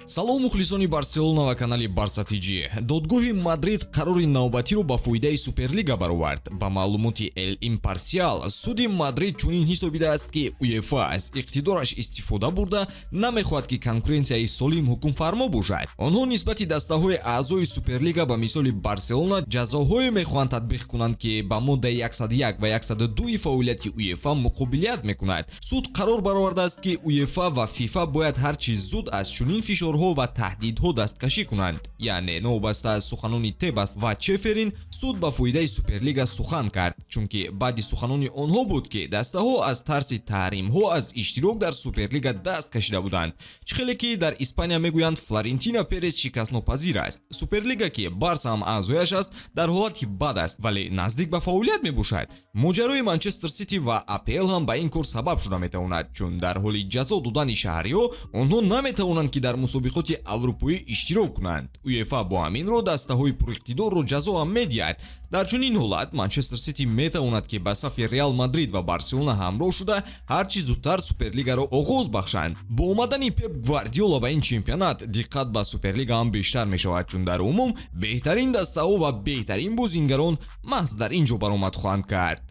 Салом, мухлисони Барселона ва канали Барса ТЖ. Додгоҳи Мадрид қарори навбатиро ба фоидаи Суперлига баровард. Ба маълумоти Эл Импарсиал, суди Мадрид чунин ҳисобидааст, ки УЕФА аз иқтидораш истифода бурда, намехоҳад, ки конкуренсияи солим ҳукмфармо бошад. Онҳо нисбати дастаҳои аъзои Суперлига, ба мисоли Барселона, ҷазоҳое мехоҳанд татбиқ кунанд, ки ба моддаи 101 ва 102 фаъолияти УЕФА муқобилият мекунад. Суд қарор баровардааст, ки УЕФА ва ФИФА бояд ҳарчи зуд аз чунин фишорҳо ва таҳдидҳо дасткашӣ кунанд. Яъне, новобаста аз суханони Тебас ва Чеферин, суд ба фоидаи Суперлига сухан кард, чунки баъди суханони онҳо буд, ки дастаҳо аз тарси таҳримҳо аз иштирок дар Суперлига даст кашида буданд. Чӣ хеле ки дар Испания мегӯянд, Флорентино Перес шикастнопазир аст. Суперлига, ки Барса ҳам аъзояш аст, дар ҳолати бад аст, вале наздик ба фаъолият мебошад. Моҷарои Манчестер Сити ва АПЛ ҳам ба ин кор сабаб шуда метавонад, чун дар ҳоли ҷазо додани шаҳриҳо онҳо наметавонанд, ки дар мусобиқоти аврупоӣ иштирок кунанд. УЕФА бо ҳамин роҳ дастаҳои пуриқтидорро ҷазо ҳам медиҳад. Дар чунин ҳолат Манчестер Сити метавонад, ки ба сафи Реал Мадрид ва Барселона ҳамроҳ шуда, ҳарчи зудтар Суперлигаро оғоз бахшанд. Бо омадани Пеп Гвардиола ба ин чемпионат диққат ба Суперлига ҳам бештар мешавад, чун дар умум беҳтарин дастаҳо ва беҳтарин бозингарон маҳз дар ин ҷо баромад хоҳанд кард.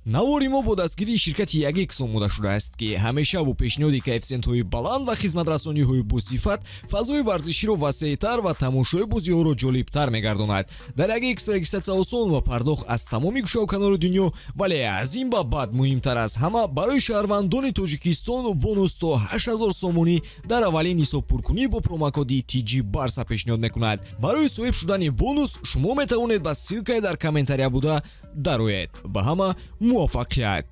Навори мо бо дастгирии ширкати Ягекс омода шудааст, ки ҳамеша бо пешниҳоди коэффисиентҳои баланд ва хизматрасониҳои босифат фазои варзиширо васеътар ва тамошои бозиҳоро ҷолибтар мегардонад. Дар Ягекс регистратсия осон ва пардохт аз тамоми гӯшаву канори дунё, вале аз ин ба баъд, муҳимтар аз ҳама, барои шаҳрвандони Тоҷикистон бонус то 8000 сомонӣ дар аввалин ҳисобпуркунӣ бо промокоди TG Барса пешниҳод мекунад. Барои соҳиб шудани бонус шумо метавонед ба ссылкаи дар комментария буда дароед. Ба ҳама муваффақият!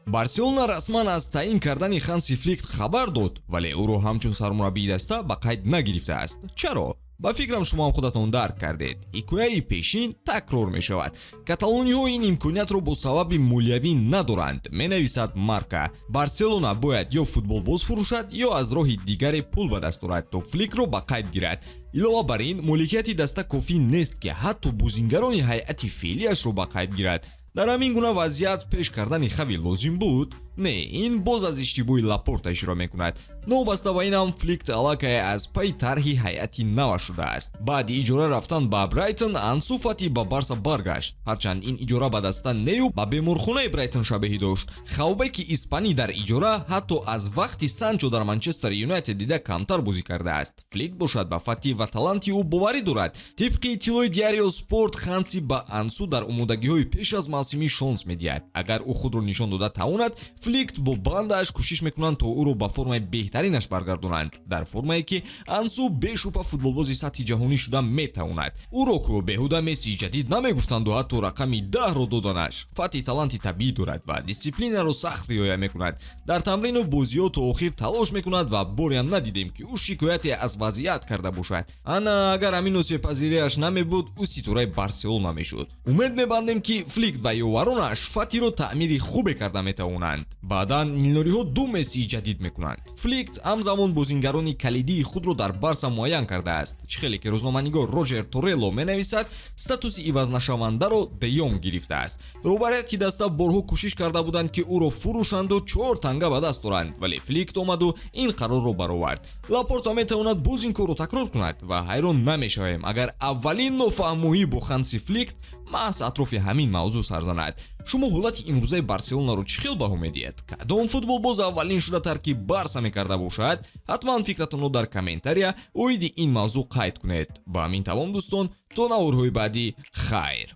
Барселона расман аз таъин кардани Ханси Флик хабар дод, вале ӯро ҳамчун сармураббии даста ба қайд нагирифтааст. Чаро? Ба фикрам, шумо ҳам худатон дарк кардед. Ҳикояи пешин такрор мешавад. Каталониҳо ин имкониятро бо сабаби молиявӣ надоранд, менависад Марка. Барселона бояд ё футболбоз фурӯшад, ё аз роҳи дигаре пул ба даст орад, то Фликро ба қайд гирад. Илова бар ин, моликияти даста кофӣ нест, ки ҳатто бозингарони ҳайати феълиашро ба қайд гирад. Дар ҳамин гуна вазъият пеш кардани Хави лозим буд? Не, ин боз аз иштибоҳи Лапорта ишора мекунад. Новобаста ба ин ҳам, Флик аллакай аз пайи тарҳи ҳайати нава шудааст. Баъди иҷора рафтан ба Брайтон, Ансу Фати ба Барса баргашт, ҳарчанд ин иҷора ба даста нею ба беморхонаи Брайтон шабеҳӣ дошт. Хавбеки испанӣ дар иҷора ҳатто аз вақти Санчо дар Манчестер Юнайтед дида камтар бозӣ кардааст. Флик бошад, ба Фати ва таланти ӯ боварӣ дорад. Тибқи иттилои Диарио Спорт, Ханси ба Ансу дар омодагиҳои пеш аз мавсимӣ шонс медиҳад. Агар ӯ худро нишон дода тавонад, Флик бо бандааш кӯшиш мекунанд, то ӯро ба формаи беҳтаринаш баргардонанд, дар формае ки Ансу бешубҳа футболбози сатҳи ҷаҳонӣ шуда метавонад. Ӯро ку беҳуда Мессии ҷадид намегуфтанду ҳатто рақами 10-ро доданаш. Фати таланти табиӣ дорад ва дисциплинаро сахт риоя мекунад. Дар тамрину бозиҳо то охир талош мекунад ва бореам надидем, ки ӯ шикояте аз вазъият карда бошад. Ана агар ҳамин осебпазириаш намебуд, ӯ ситораи Барселона мешуд. Умед мебандем, ки Флик ва ёваронаш Фатиро таъмири хубе карда метавонанд. Баъдан милнориҳо ду Мессии ҷадид мекунанд. Флик ҳамзамон бозингарони калидии худро дар Барса муайян кардааст. Чӣ хеле ки рӯзноманигор Роҷер Торелло менависад, статуси ивазнашавандаро Де Йонг гирифтааст. Роҳбарияти даста борҳо кӯшиш карда буданд, ки ӯро фурӯшанду чор танга ба даст оранд, вале Флик омаду ин қарорро баровард. Лапорта метавонад боз ин корро такрор кунад ва ҳайрон намешавем, агар аввалин нофаҳмоӣ бо Ханси Флик маҳз атрофи ҳамин мавзӯъ сар занад. Шумо ҳолати имрӯзаи Барселонаро чӣ хел баҳо медиҳед? Кадом футболбоз аввалин шуда тарки Барса мекарда бошад? Ҳатман фикратонро дар комментария оиди ин мавзӯъ қайд кунед. Ба ҳамин тамом, дӯстон, то наворҳои баъдӣ, хайр.